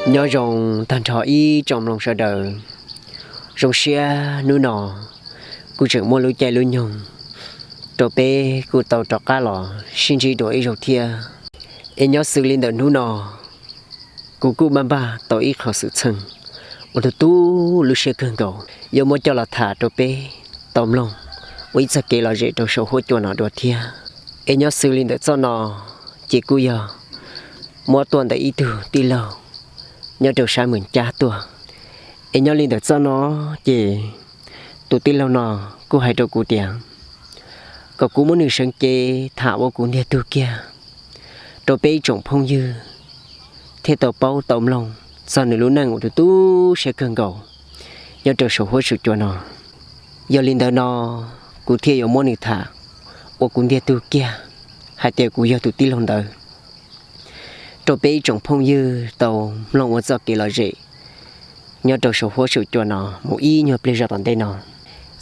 Nyob zoo tag nrho ib tsoom mloog sawv daws. Zoo siab hnub no kuj tseem muaj lub caij lub nyoog rau peb kuj tau rov qab los sib ntsib dua ib zaug thiab. Es nyob xws li ntawm hnub no, kuv kuj maj npaj tau ib qho xwm txheej uas tu tu lub siab kawg nkaus yuav muab coj los tham rau peb tau mloog ua ib txoj kev lom zem rau saum huab cua no dua thiab. Es nyob xws li ntawm txoj no ces kuj yog muab tuaj ntawm ib tug tij laug nyob rau sab Moos Cab tuaj. Es nyob li ntawm txoj no ces tus tij laug no kuj hais rau kuv tias kom kuv muab nws seev cev tham ua kuv ntiag tug kiag rau peb ib tsoom phooj ywg thiaj tau paub tau mloog txog nws lub neej uas tu tu siab kawg nkaus nyob rau saum huab saum cua no. Yog li ntawd no kuv thiaj yuav muab nws tham ua kuv ntiag tug kiag hais tias kuv yog tus tij laug ntawd rau peb ib tsoom phooj ywg tau mloog ua txoj kev lom zem nyob rau saum huab saum cua no mus ib nyuag pliag zog tom ntej no.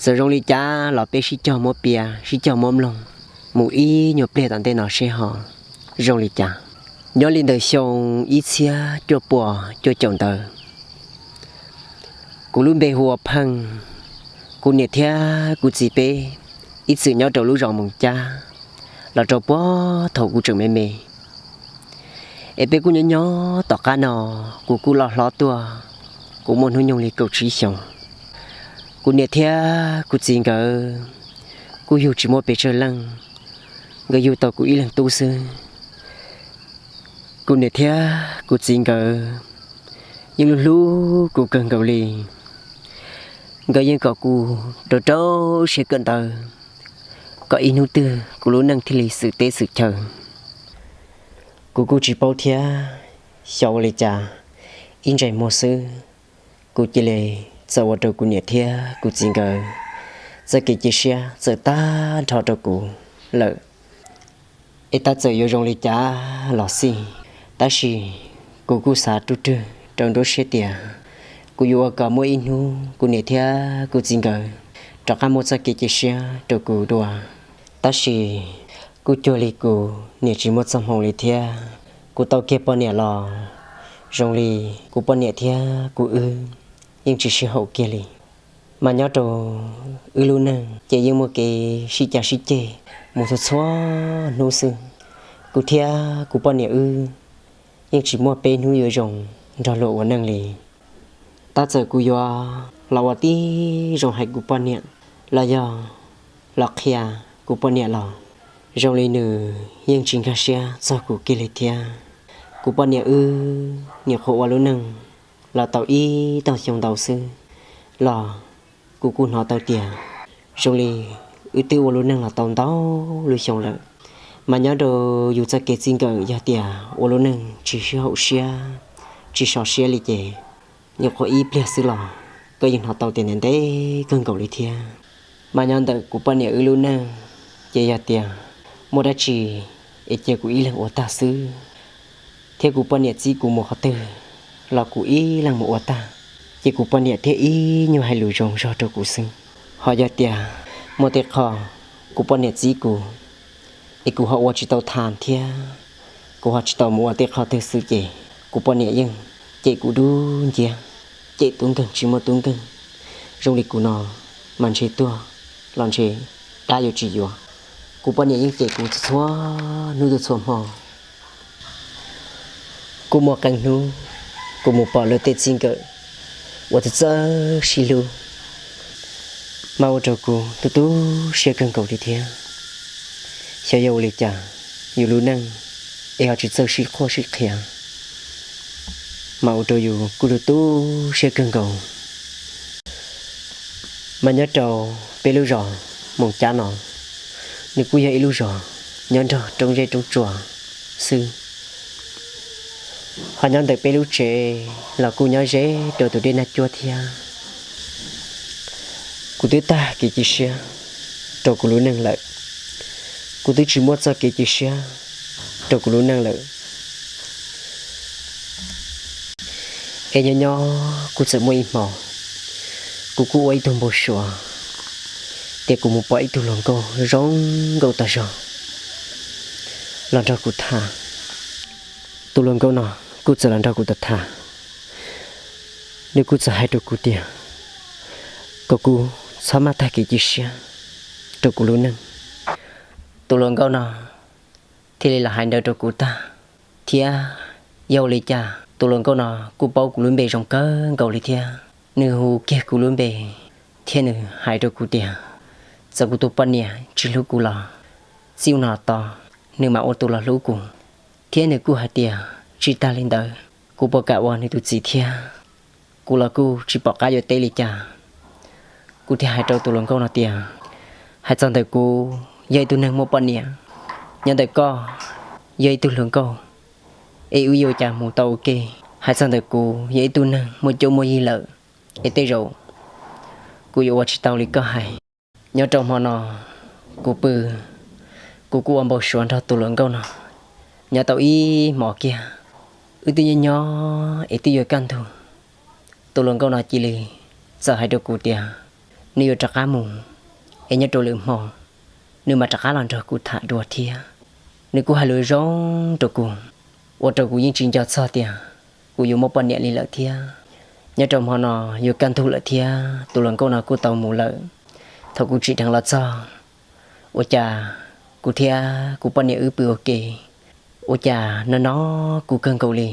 Txawm zoo li cas los peb sib cog muab piav sib cog muab mloog mus ib nyuag pliag tom ntej no seb ho zoo li cas. Nyob li ntawm xyoo ib txhiab cuaj puas cuaj caum ntawd, kuv lub npe hu ua Pheej, kuv niam thiab kuv txiv peb ib txwm nyob rau lub zos Moos Cab los rau puag thaum kuv tseem me me. Es peb kuj nyob nyob tom qab no, kuv kuj loj hlob tuaj, kuv muaj hnub nyoog li kaum tsib xyoos. Kuv niam thiab kuv txiv nkawd kuj yug tsis muaj pes tsawg leej, nkawd yug tau kuv ib leeg tub xwb. Kuv niam thiab kuv txiv nkawd yeej hlub hlub kuv kawg nkaus li. Nkawd yeej kom kuv rau rau siab kawm ntawv, kom ib hnub twg kuv lub neej thiaj li xwm teb xwm chaw. Kuv kuj tsis paub thiab, xyov ua li cas, ib ntsais muag xwb, kuv cia li txawm ua rau kuv niam thiab kuv txiv nkawd txoj kev cia siab txawm tag nrho rau kuv lawm. Es tab txawm yuav zoo li cas los xij, tab sis kuv kuj xav ruj rwg rau nruab siab tias kuv yuav ua kom muaj ib hnub kuv niam thiab kuv txiv nkawd rov qab muaj txoj kev cia siab rau kuv dua. Tab sis kuj cuag li kuv niam tsis muaj txoj hmoo li thiab. Kuv tau kiag poj niam los zoo li kuv poj niam thiab kuv wb yeej tsis sib haum kiag li. Mas nyob rau wb lub neej ces yeej muaj kev sib cav sib ceg mus txhua txhua hnub xwb. Kuv thiab kuv poj niam wb yeej tsis muaj peb hnub yuav zoo nrog luag ua neej li. Tab txawm kuv yuav los ua tib zoo hais kuv poj niam los yog los qhia kuv poj niam los zoo li nws yeej tsis nkag siab txog kuv kiag li thiab. Kuv poj niam wb nyuam qhuav ua lub neej los tau ib tag xyoo ntau xwb los kuv kuj hnov tau tias zoo li wb twb ua lub neej los tau ntau lub xyoo lawm. Mas nyob rau yus txoj kev txij nkawm yog tias ua lub neej tsis sib haum siab, tsis sov siab li ces nyuam qhuav ib pliag xwb los koj yeej hnov tau tias ntev ntev kawg nkaus li thiab. Mas nyob ntawm kuv poj niam wb lub neej ces yog tias muaj dab tsi es cia kuv ib leeg ua tag xwb, thiab kuv poj niam txib kuv mus qhov twg los kuv ib leeg mus ua tag, ces kuv poj niam thiaj ib nyuag hais lus zoo zog rau kuv xwb. Ho yog tias muaj tej qho kuv poj niam txib kuv es kuv ho ua tsis tau tham thiab kuv ho tsis tau mus ua tej qho twg xwb ces kuv poj niam yeej cem kuv dub nciab, cem tub nkeeg tsis muaj tub nkeeg. Zoo li kuv no mas ntshe tuag los ntshe dab yuav tsis yuav. Kuv poj niam yeej cem kuv txhua hnub txhua hmo. Kuj muaj qee hnub kuv mus pom lawv tej txij nkawm uas txawj txawj sib hlub, mas ua rau kuv tu tu siab kawg nkaus li thiab. Xyov yog ua li cas yus lub neej es ho tsis txawj sib qhuab sib qhia, mas ua rau yus kuj tu tu siab kawg nkaus. Mas nyob rau peb lub zos Moos Cab no, nws kuj yog ib lub zos nyob nrog roob zeb roob tsuas xwb. Ho nyob ntawm peb lub tsev los kuj nyob ze rau tus dej Naj Cuab thiab. Kuv twb tag kev cia siab rau kuv lub neej lawm. Kuv twb tsis muaj txoj kev cia siab rau kuv lub neej lawm. Es nyob nyob kuj txawm muaj ib hmo, kuv kuj ua ib tug npau suav tias kuv mus pom ib tug hluas nkauj zoo nkauj tag zog los nrog kuv tham. Tus hluas nkauj no kuj txawm los nrog kuv tham tham, Nws kuj txawm hais rau kuv tias kom kuv txhob maj tag kev cia siab rau kuv lub neej. Tus hluas nkauj no thiaj li los hais ntawd rau kuv tag, thiab yog ua li cas tus hluas nkauj no kuj paub kuv lub npe zoo kawg nkaus li thiab. Nws hu kiag kuv lub npe thiab nws hais rau kuv tias txawm kuv tus poj niam tsis hlub kuv los txij no tos nws mam ua tus los hlub kuv, thiab nws kuj hais tias tsis tag li ntawd kuv puas kam ua nws tus txiv thiab. Kuv los kuj tsis pom qab yuav teb li cas, kuv thiaj hais rau tus hluas nkauj no tias hais txog ntawm kuv yog ib tug neeg muaj poj niam, nyob ntawm koj yog ib tug hluas nkauj, es wb yuav ua cas mus tau ua ke. Hais txog ntawm kuv yog ib tug neeg muaj cuab muaj yig lawm, es tej zaum kuv yuav ua tsis tau li koj hais. Nyob rau hmo no kuv pw, kuv kuj ua npau suav nrog tus hluas nkauj no nyob tau ib hmos kiag. Wb twb nyob nyob es twb yuav kaj ntug, tus hluas nkauj no cia li txawm hais rau kuv tias nws yuav rov qab mus, es nyob rau lwm hmo nws mam rov qab los nrog kuv tham dua thiab. Nws kuj hais lus zoo rau kuv, ua rau kuv yeej tsis nco txog tias kuv yuav muaj poj niam li lawm thiab. Nyob rau hmo no yuav kaj ntug lawm thiab tus hluas nkauj no kuj tau mus lawm. Thaum kuv tsim dheev los txog, ua cas kuv thiab kuv poj niam wb pw ua ke, ua cas no no kuv kawg nkaus li.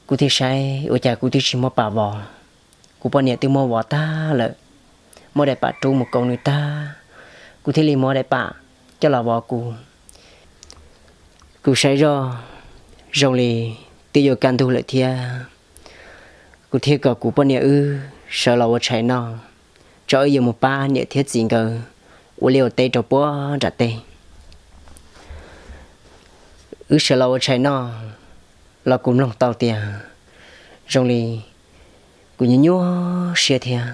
Kuv thiaj saib ua cas kuv twb tsis muaj pam vov, kuv poj niam twb muab vov tag lawm, muab daim pam rub mus kaus nws tag, kuv thiaj li muab daim pam coj los vov kuv. Kuv saib zoj zoo li twb yuav kaj ntug lawm thiab, kuv thiaj kom kuv poj niam wb sawv los ua tshais noj, tso wb yuav mus pab niam thiab txiv nkawd ua liaj ua teb rau puag nram teb. Wb sawv los ua tshais noj los kuv mloog tau tias zoo li kuv nyuaj nyuaj siab thiab,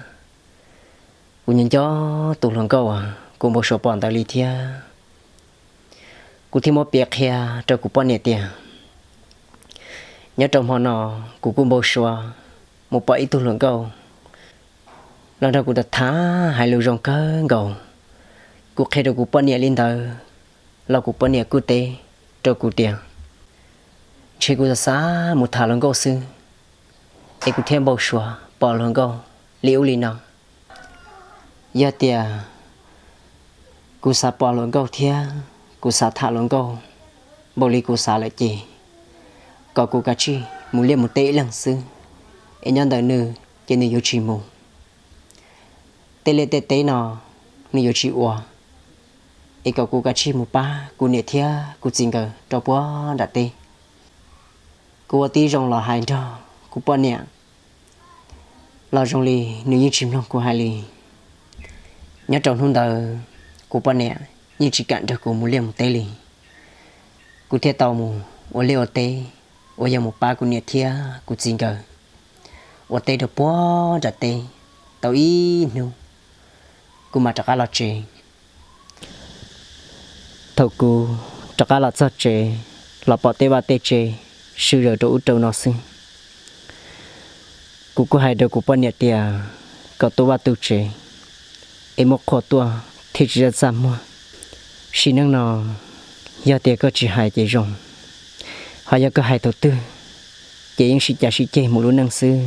kuv nco nco tus hluas nkauj uas kuv npau suav pom ntawd li thiab. Kuv thiaj muab piav qhia rau kuv poj niam tias nyob rau hmo no kuv kuj npau suav mus pom ib tug hluas nkauj los nrog kuv tham tham hais lus zoo kawg nkaus. Kuv qhia rau kuv poj niam li ntawd los kuv poj niam kuj teb rau kuv tias ntshe kuv xav xav mus tham hluas nkauj xwb, es kuv thiaj npau suav pom hluas nkauj li ub li no. Yog tias kuv xav pom hluas nkauj thiab kuv xav tham hluas nkauj npaum li kuv xav lawm ces kom kuv kav tsij mus liaj mus teb ib leeg xwb, es nyob ntawm nws ces nws yuav tsis mus. Tej liaj tej teb no nws yuav tsis ua, es kom kuv kav tsij mus pab kuv niam thiab kuv txiv nkawd rau puag nram teb. Kuv ua tib zoo los hais nrog kuv poj niam los zoo li nws yeej tsis mloog kuv hais li. Nyob rau hnub ntawd kuv poj niam yeej tsis kam nrog kuv mus liaj mus teb li. Kuv thiaj tau mus ua liaj ua teb uas yog mus pab kuv niam thiab kuv txiv nkawd ua teb rau puag nram teb tau ib hnub, kuv mam rov qab los tsev. Thaum kuv rov qab los txog tsev, los pom tej vaj tej tsev sw zaws rau ub rau no xwb, kuv kuj hais rau kuv poj niam tias kom tu vaj tu tsev, es muaj qhua tuaj thiaj tsis txaj txaj muag. Sim neej no yog tias koj tsis hais ces zoo, ho yog koj hais thaum twg ces yeej sib cav sib ceg mus lub neej xwb.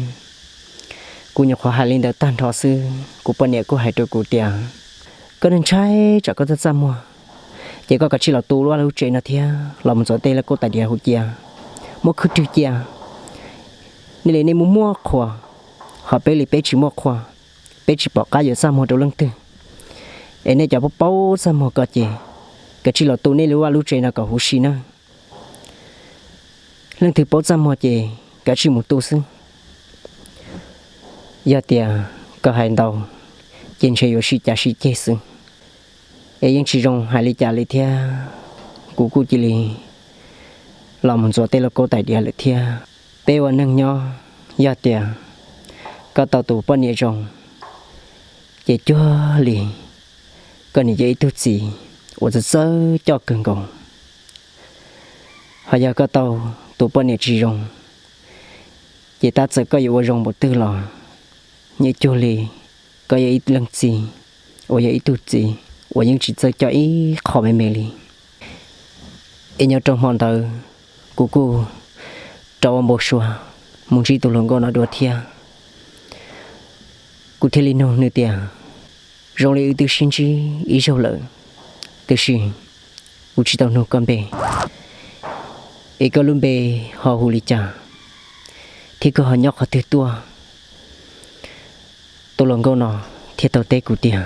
Kuv nyuam qhuav hais li ntawd tag nrho xwb, kuv poj niam kuj hais rau kuv tias koj neeg ntshai tsam koj txaj txaj muag, ces koj kav tsij los tu lub vaj lub tsev no thiab los mus ntxuav tej lauj kaub tais diav hauv cia, muab khwb rwg cia. Nej li nej muaj muaj qhua, ho peb li peb tsis muaj qhua, peb tsis pom qab yuav txaj muag rau leej twg. Es nej cov paub paub txaj muag ko ces kav tsij los tu nej lub vaj lub tsev no kom huv si na. Leej twg paub txaj muag ces kav tsij mus tu xwb. Yog tias koj hais ntau ces ntshe yuav sib cav sib ceg xwb, es yeej tsis zoo hais li cas li thiab. Kuv kuj cia li los mus ntxuav tej lauj kaub tais diav lawm thiab. Peb ua neeg nyob, yog tias koj tau tus poj niam zoo, ces cuag li koj nim yog ib tug txiv uas txawj txawj coj kawg nkaus. Ho yog koj tau tus poj niam tsis zoo, ces tab txawm koj yuav ua zoo npaum twg los yeej cuag li koj yog ib leej txiv uas yog ib tug txiv uas yeej tsis txawj coj ib qho me me li. Es nyob rau hmo ntawd kuv kuj rov ua npau suav mus ntsib tus hluas nkauj no dua thiab. Kuv thiaj li nug nws tias, zoo li wb twb sib ntsib ib zaug lawm, tiam sis kuv tsis tau nug koj npe, es koj lub npe ho hu li cas, thiab koj ho nyob qhov twg tuaj? Tus hluas nkauj no thiaj tau teb kuv tias,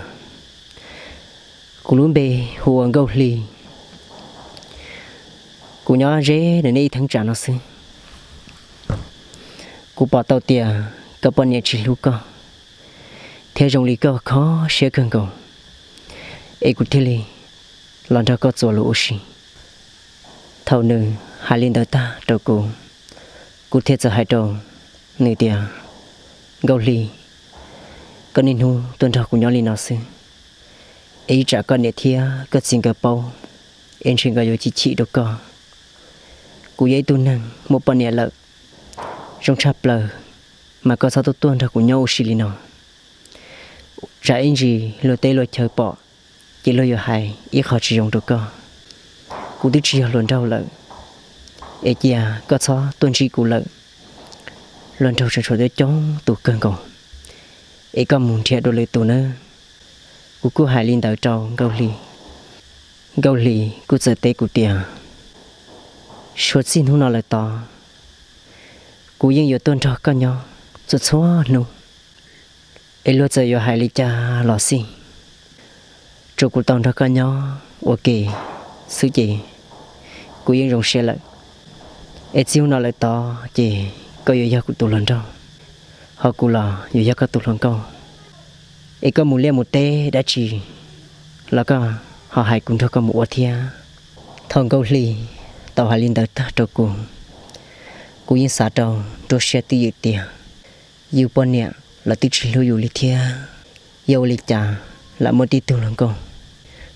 kuv lub npe hu ua Nkauj Hli, kuv nyob ze nws nej ib theeb tsam no xwb. Kuv pom tau tias koj poj niam tsis hlub koj, thiab zoo li koj kho siab kawg nkaus, es kuv thiaj li los nrog koj txuas lus ua si. Thaum nws hais li ntawd tag rau kuv, kuv thiaj txawm hais rau nws tias, Nkauj Hli, koj niaj hnub tuaj nrog kuv nyob li no xwb, es ib tsam koj niam thiab koj txiv nkawd paub, es ntshe nkawd yuav chim chim rau koj. Kuv yog ib tug neeg muaj poj niam lawm, zoo tshaj plaws, mas koj txhob tuaj tuaj nrog kuv nyob ua si li no. Tsam ib ntsis luag teb luag chaw pom, ces luag yuav hais ib qho tsis zoo rau koj. Kuv twb tsis yog hluas nraug lawm, es cia koj txhob tuaj ntsib kuv lawm. Hluas nraug tseem tshuav coob coob tus kawg nkaus, es koj mus nrhiav dua lwm tus nawb. Kuv kuj hais li ntawd rau Nkauj Hli. Nkauj Hli kuj txawm teb kuv tias, suav txij hnub no lawm tod, kuv yeej yuav tuaj nrog koj nyob txhua txhua hnub, es luag txawm yuav hais li cas los xij, tsuas kuv tau nrog koj nyob ua ke xwb ces kuv yeej zoo siab lawm. Es txij hnub no lawm tod ces koj yuav yog kuv tus hluas nraug, ho kuv los yuav yog koj tus hluas nkauj. Es koj mus liaj mus teb dab tsi los koj ho hais kuv nrog koj mus ua thiab. Thaum Nkauj Hli tau hais li ntawd tag rau kuv, kuv yeej xav rau nruab siab twj ywm tias, yus poj niam los twb tsis hlub yus li thiab, yog ua li cas lam muaj tib tug hluas nkauj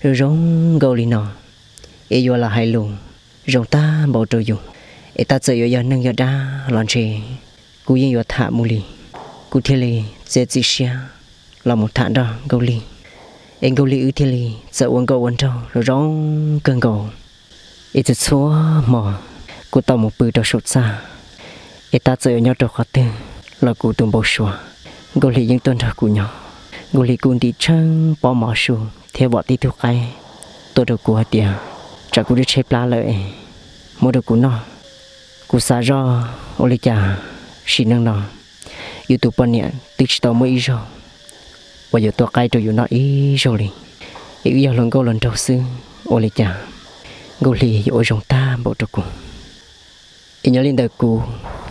zoo zoo nkauj li no, es yuav los hais lus zoo tag npaum rau yus, es tab txawm yuav yog neeg yog dab los ntshe kuv yeej yuav tham mus li. Kuv thiaj li txiav txim siab los mus tham nrog Nkauj Hli, es Nkauj Hli wb thiaj li txawm ua nkauj ua nraug zoo zoo kawg nkaus. Es txhua txhua hmo kuv tau mus pw rau saum txaj, es tab txawm yuav nyob rau qhov twg los kuv tus npau suav Nkauj Hli yeej tuaj nrog kuv nyob. Nkauj Hli kuj ntim tsheej pob mov su thiab vom tib tug qaib tuaj rau kuv hais tias, tsam kuv twb tshaib plab lawm es muab rau kuv noj. Kuv xav zoj ua li cas sim neej no yus tus poj niam twb tsis tau muaj ib zaug uas yuav tua qaib rau yus noj ib zaug li, es wb yog hluas nkauj hluas nraug xwb, ua li cas Nkauj Hli yuav ua zoo tag npaum rau kuv. Es nyob li ntawd kuv,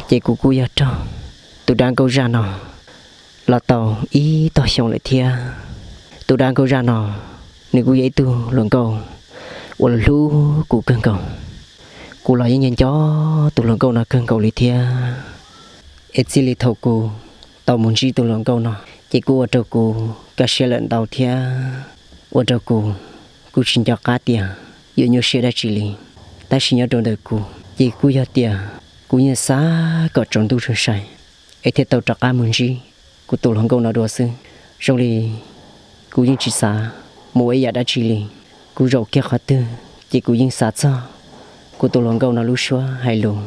ces kuv kuj yog raug tus dab nkauj zaj no los tau ib tog xyoo lawm thiab. Tus dab nkauj zaj no, nws kuj yog ib tug hluas nkauj uas hlub kuv kawg nkaus. Kuv los yeej nco nco tus hluas nkauj no kawg nkaus li thiab. Es txij li thaum kuv tau mus ntsib tus hluas nkauj no, ces kuj ua rau kuv kaj siab lawm ntau thiab, ua rau kuv kuj tsis nco qab tias yuav nyuaj siab dab tsi li. Tab sis nyob rau ntawm kuv ces kuj yog tias kuv yeej xav kom tsaus ntuj sai sai, es thiaj tau rov qab mus ntsib kuv tus hluas nkauj no dua xwb. Zoo li kuv yeej tsis xav mus ua ib yam dab tsi li. Kuv zaum kiag qhov twg ces kuv yeej xav txog kuv tus hluas nkauj no lub suab hais lus,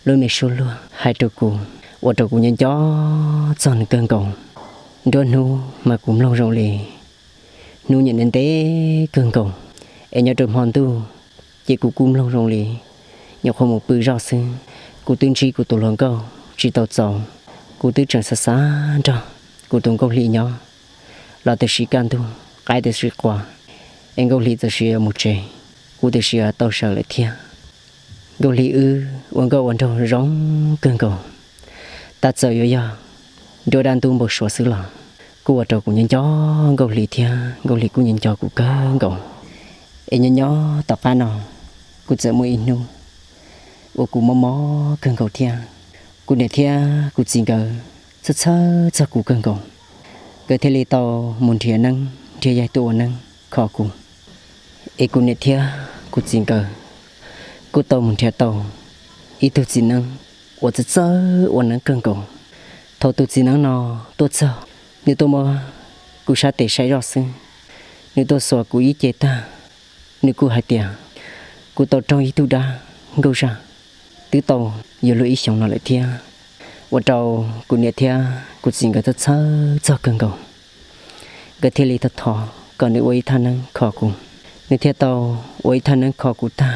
lub me suab luag hais rau kuv, ua rau kuv nco nco txog nws kawg nkaus. Nruab hnub mas kuv mloog zoo li hnub nyiam ntev ntev kawg nkaus, es nyob rau hmo ntuj ces kuv kuj mloog zoo li nyuam qhuav mus pw zoj xwb. Kuv twb ntsib kuv tus hluas nkauj tsis tau txaus, kuv twb tseem xav xav nrog kuv tus Nkauj Hli nyob los tam sim kaj ntug qaib tam sim qua, es Nkauj Hli tam sim yuav mus tsev, kuv tam sim yuav tau sawv lawm thiab. Nkauj Hli wb ua nkauj ua nraug zoo kawg nkaus, tab txawm yuav yog nruab dab ntub npau suav xwb los kuj ua rau kuv nco nco Nkauj Hli thiab Nkauj Hli kuj nco nco kuv kawg nkaus. Es nyob nyob tom qab no kuj txawm muaj ib hnub uas kuv mob mob kawg nkaus thiab, kuv niam thiab kuv txiv nkawd txhawj txhawj txog kuv kawg nkaus. Nkawd thiaj li tau mus nrhiav neeb nrhiav yaig tuaj ua neeb kho kuv. Es kuv niam thiab kuv txiv nkawd kuj tau mus nrhiav tau ib tug txiv neeb uas txawj txawj ua neeb kawg nkaus. Thaum tus txiv neeb no tuaj txog, nws tuaj muab kuv sab tes saib zoj xwb, nws tuaj xuas kuv ib ce tag, nws kuj hais tias, kuv tau raug ib tug dab nkauj zaj, twb tau yuav luag ib xyoos no lawm thiab. ua rau kuv niam thiab kuv txiv nkawd txhawj txhawj txog kawg nkaus. Nkawd thiaj li thov thov kom nws ua ib thaj neeb kho kuv. Nws thiaj tau ua ib thaj neeb kho kuv tag,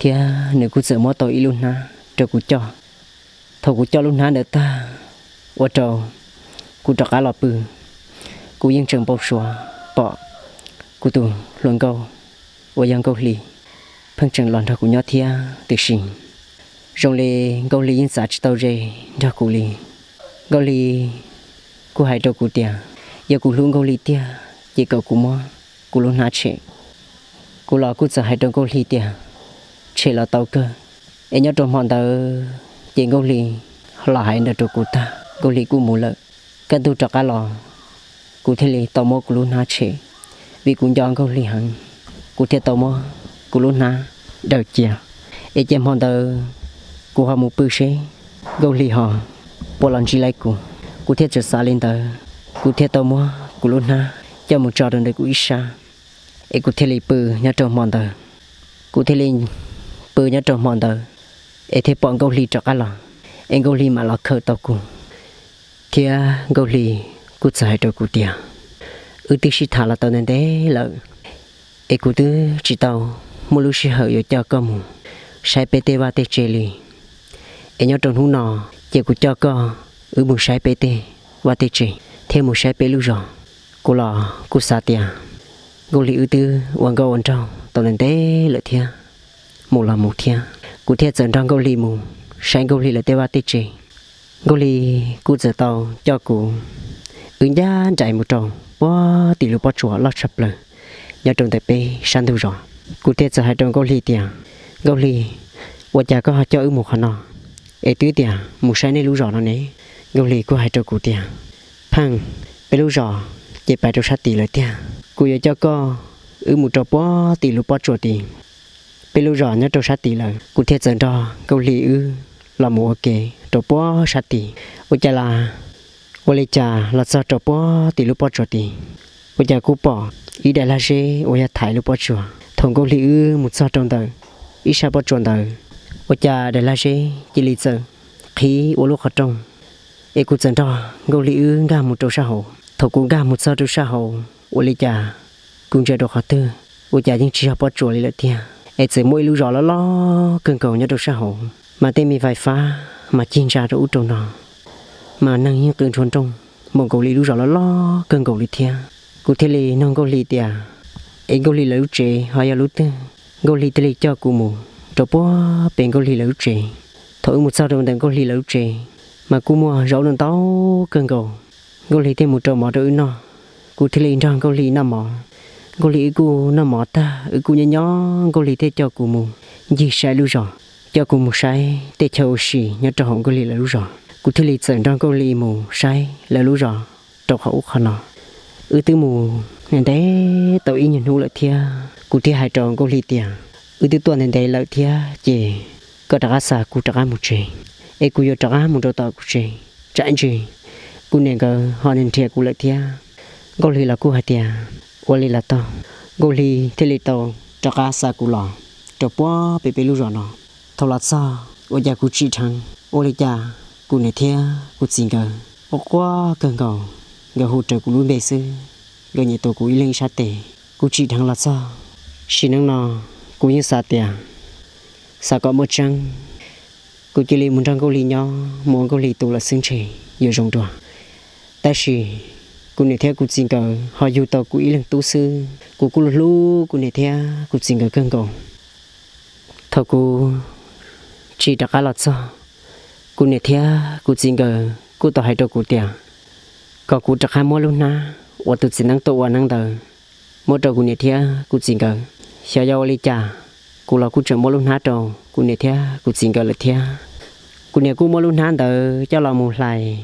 thiab nws kuj txawm muab tau ib lub hnab rau kuv coj. Thaum kuv coj lub hnab ntawd tag, ua rau kuv rov qab los pw, kuv yeej tseem npau suav pom kuv tus hluas nkauj uas yog Nkauj Hli pheej tseem los nrog kuv nyob thiab, tiam sis zoo li Nkauj Hli yeej xav tsis tau ze nrog kuv li. Nkauj Hli kuj hais rau kuv tias yog kuv hlub Nkauj Hli tiag ces kom kuv muab kuv lub hnab tshem. Kuv los kuj txawm hais rau Nkauj Hli tias tshem los tau kawg. Es nyob rau hmo ntawd ces Nkauj Hli los hais ntawd rau kuv tag, Nkauj Hli kuj mus lawm. Kaj ntug rov qab los, kuv thiaj li tau muab kuv lub hnab tshem, vim kuv nco Nkauj Hli heev, kuv thiaj tau muab kuv lub hnab daws cia. Es cia hmo ntawd kuv ho mus pw seb Nkauj Hli ho puas los ntsib lawv kuv. Kuv thiaj txawm xav li ntawd, kuv thiaj tau muab kuv lub hnab coj mus tso rau ntawm kuv ib sab, es kuv thiaj li pw nyob rau hmo ntawd. Kuv thiaj li pw nyob rau hmo ntawd, es thiaj pom Nkauj Hli rov qab los, es Nkauj Hli mam los khaws tau kuv. Thiab Nkauj Hli kuj txawm hais rau kuv tias wb twb sib tham los tau ntev ntev lawm, es kuv twb tsis tau muaj lub sij hawm yuav coj koj mus saib peb tej vaj tej tsev li. Es nyob rau hnub no ces kuv coj koj wb mus saib peb tej vaj tej tsev thiab mus saib peb lub zos. Kuv los kuj xav tias Nkauj Hli wb twb ua nkauj ua nraug tau ntev ntev lawm thiab, mus los mus thiab. Kuv thiaj txawm nrog Nkauj Hli mus saib Nkauj Hli lawv tej vaj tej tsev. Nkauj Hli kuj txawm tau coj kuv wb ncaj nraim mus rau puag tim lub pob tsuas loj tshaj plaws nyob rau ntawm peb sab ntug zos. Kuv thiaj txawm hais rau Nkauj Hli tias, Nkauj Hli, ua cas koj ho coj wb mus qhov no? Es twb tias mus saib nej lub zos no ne. Nkauj Hli kuj hais rau kuv tias, Pheej, peb lub zos ces pais rau sab tid lawm tiag. Kuv yuav coj koj wb mus rau puag tim lub pob tsuas tid. Peb lub zos nyob rau sab tid lawm. Kuv thiaj txawm nrog Nkauj Hli wb los mus ua ke rau puag sab tid. Ua cas las, ua li cas los txog rau puag tim lub pob tsuas tid, ua cas kuj pom ib daim lag zeb uas yog thaiv lub pob tsuas. Thaum Nkauj Hli wb mus txog rau ntawm ib sab pob tsuas ntawd, ua cas daim lag zeb cia li txawm qhib ua lub qhov rooj, es kuv txawm nrog Nkauj Hli wb nkag mus rau sab hauv. Thaum kuv nkag mus txog rau sab hauv, ua li cas kuv ntsia rau qhov twg, ua cas yeej tsis yog pob tsuas li lawm tiag, es txawm muaj ib lub zos loj loj kawg nkaus nyob rau sab hauv, mas tej me fais fab mas cig ntsa rau ub rau no, mas neeg yeej qw nrhua nrooj npaum nkaus li lub zos loj loj kawg nkaus li thiab. Kuv thiaj li nug Nkauj Hli tias, Es Nkauj Hli lawv lub tsev ho yog lub twg? Nkauj Hli thiaj li coj kuv mus rau puag pem Nkauj Hli lawv lub tsev. Thaum wb mus txog rau ntawm Nkauj Hli lawv lub tsev, mas kuj muaj zaub ntau ntau kawg nkaus. Nkauj Hli thiaj mus rau mov rau wb noj, kuv thiaj li nrog Nkauj Hli noj mov. Nkauj Hli wb kuj noj mov tag, wb kuj nyob nyob, Nkauj Hli thiaj coj kuv mus ncig saib lub zos, coj kuv mus saib tej chaw ua si nyob rau hauv Nkauj Hli lawv lub zos. Kuv thiaj li txawm nrog Nkauj Hli mus saib lawv lub zos rau qhov ub qhov no. Wb twb mus ntev tau ib nyuag hnub lawm thiab, kuv thiaj hais rau Nkauj Hli tias, Wb twb tuaj ntev ntev lawm thiab ces koj rov qab xa kuv rov qab mus tsev, es kuv yuav rov qab mus rau tom kuv tsev. Tsam ib ntsis kuv niam nkawd ho nrhiav kuv lawm thiab. Nkauj Hli los kuj hais tias, Ua li los tau. Nkauj Hli thiaj li tau rov qab xa kuv los rau puag pem peb lub zos no. Thaum los txog ua cas kuv tsim dheev, ua li cas kuv niam thiab kuv txiv nkawd quaj quaj kawg nkaus, nkawd hu raws kuv lub npe xwb, nkawd nyiam tua kuv ib leeg ib sab tes. Kuv tsim dheev los txog sim neej no, kuv yeej xav tias xav kom muaj tseeb, kuv cia li mus nrog Nkauj Hli nyob, mus ua Nkauj Hli tus lawm xwb ntshe yuav zoo dua. Tab sis kuv niam thiab kuv txiv nkawd ho yug tau kuv ib leeg tub xwb, kuv kuj hlub kuv niam thiab kuv txiv nkawd kawg nkaus. Thaum kuv tsim rov qab los txog, kuv niam thiab kuv txiv nkawd kuj tau hais rau kuv tias kom kuv rov qab muab lub hnab uas tus txiv neeb tuaj ua neeb ntawd muab rau kuv niam thiab kuv txiv nkawd. Xyov yog ua li cas, kuv los kuj tseem muab lub hnab rau kuv niam thiab kuv txiv nkawd lawm thiab. Kuv niam kuj muab lub hnab ntawd coj los mus hlais,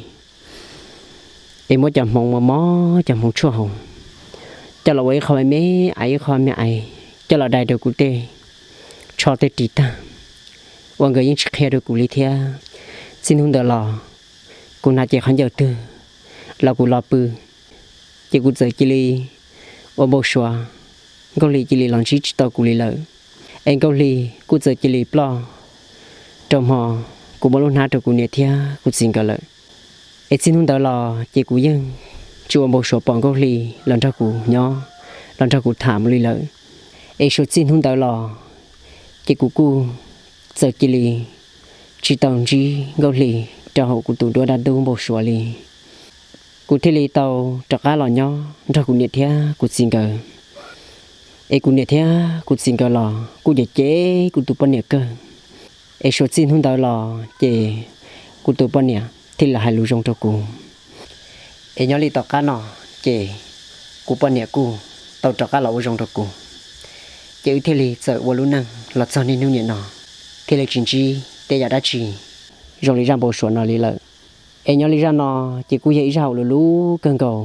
es muab cov hmoov mos mos, cov hmoov tshuaj hauv, coj los ua ib qho me me ais, ib qho me ais, coj los dai rau kuv tej tsho tej ris tag, uas nkawd yeej tsis qhia rau kuv li thiab. Txij hnub ntawd los kuv hnav cev qhov ncauj twg los kuv los pw, ces kuv txawm cia li ua npau suav Nkauj Hli cia li los ntsib tsis tau kuv li lawm. Es Nkauj Hli kuj txawm cia li ploj rau hmo kuv muab lub hnab rau kuv niam thiab kuv txiv nkawd lawm. Es txij hnub ntawd los ces kuv yeej tsis ua npau suav pom Nkauj Hli los nrog kuv nyob, los nrog kuv tham mus li lawm. Es suav txij hnub ntawd los ces kuv kuj txawm cia li tsis tau ntsib Nkauj Hli rau hauv kuv tus duab dab ntub npau suav li. Kuv thiaj li tau rov qab los nyob nrog kuv niam thiab kuv txiv nkawd. Es kuv niam thiab kuv txiv nkawd los kuj cem cem kuv tus poj niam kawg. Es suav txij hnub ntawd los ces kuv tus poj niam thiaj li hais lus zoo rau kuv. Es nyob li tom qab no ces kuv poj niam kuj tau rov qab los ua zoo rau kuv, ces wb thiaj li txawm ua lub neej los txog niaj hnub niam no, thiaj li tsis ntsib tej yam dab tsi zoo li zaj npau suav no li lawm. Es nyob li zaj no ces kuj yog ib zaj uas luv luv kawg nkaus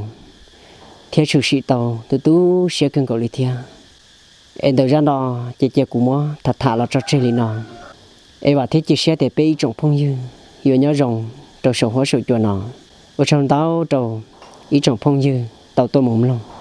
thiab tshwm sim tau tu tu siab kawg nkaus li thiab. Es ntawm zaj no ces cia kuv muab tham tham los tso tseg li no. Es vam thiab cia siab tias peb ib tsoom phooj ywg yuav nyob zoo rau saum huab saum cua no. Ua tsaug ntau rau ib tsoom phooj ywg tau tuaj mus mloog.